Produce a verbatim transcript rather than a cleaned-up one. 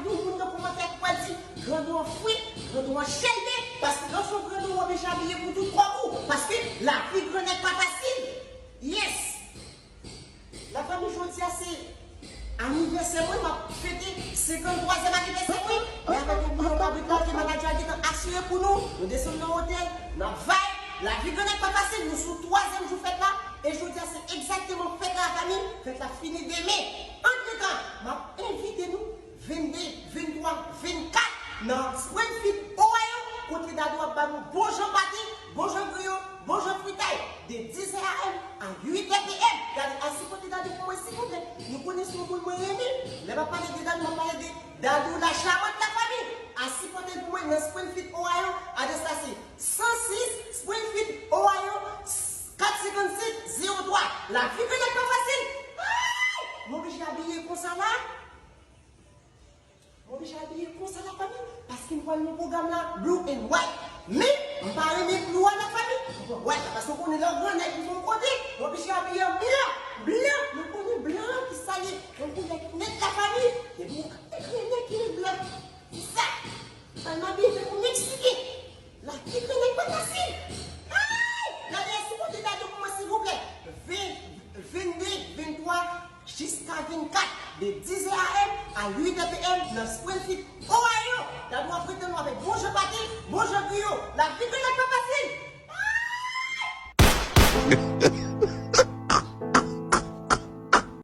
Yon moun nan kòmantè ki pral di, "Grandon an fri, grandon an chèlbe," paske lè w se yon grandon, w oblije abiye pou tout kò w, paske lavi grannèg pa fasil. Yes! Lafanmi, jodi a se anivèsè mwen, m ap fete senkanntwazyèm anivèsè mwen. Men avèk yon bouyon kabrit la ke manadjè a gentan asire pou nou, nou desann nan otèl, n ap vibe. Lavi grannèg pa fasil, nou sou twazyèm jou fèt la, e jodi a se egzakteman fèt la, lafanmi, fèt la fini demen. Antretan, m ap envite nou vennde, venntwa, vennkat nan Springfield, Ohio, kote Dadou ap ba nou bon jan pate, bon jan griyo, bon jan fritay, de dizè a.m. a uitè p.m. Gade, al sipòte Dadou pou mwen, silvouplè. Nou konnen se yon moun mwen renmen. Lè m ap pale de Dadou, m ap pale de Dadou la charmante, lafanmi. Al sipòte l pou mwen nan Springfield, Ohio. Adrès la se san sis Springfield, Ohio, kat senkannsèt zewo twa. Lavi grannèg pa fasil. Ay! M oblije abiye konsa la. M oblije abiye konsa, lafanmi, paske m pral nan pwogram la blue and white. Men, m pa renmen blue a, lafanmi. M pran white la, paske w konnen lè w grannèg rive yon kote, w oblije abiye an blan. Blan, nou konnen blan an ki sa l ye. Yon koulè ki nèt, lafanmi. Depi w gade grannèg ki ret blan. Ki sa? Sa m abiye tankou Meksiken. Lavi grannèg pa fasil. Ay! Gade, sipòte Dadou pou mwen, silvouplè. Ven, vennde, venntwa, jiska vennkat, de dizè a.m. a uitè p.m. nan Springfield, Ohio. Dadou ap retann nou avèk bon jan pate, bon jan griyo. Lavi grannèg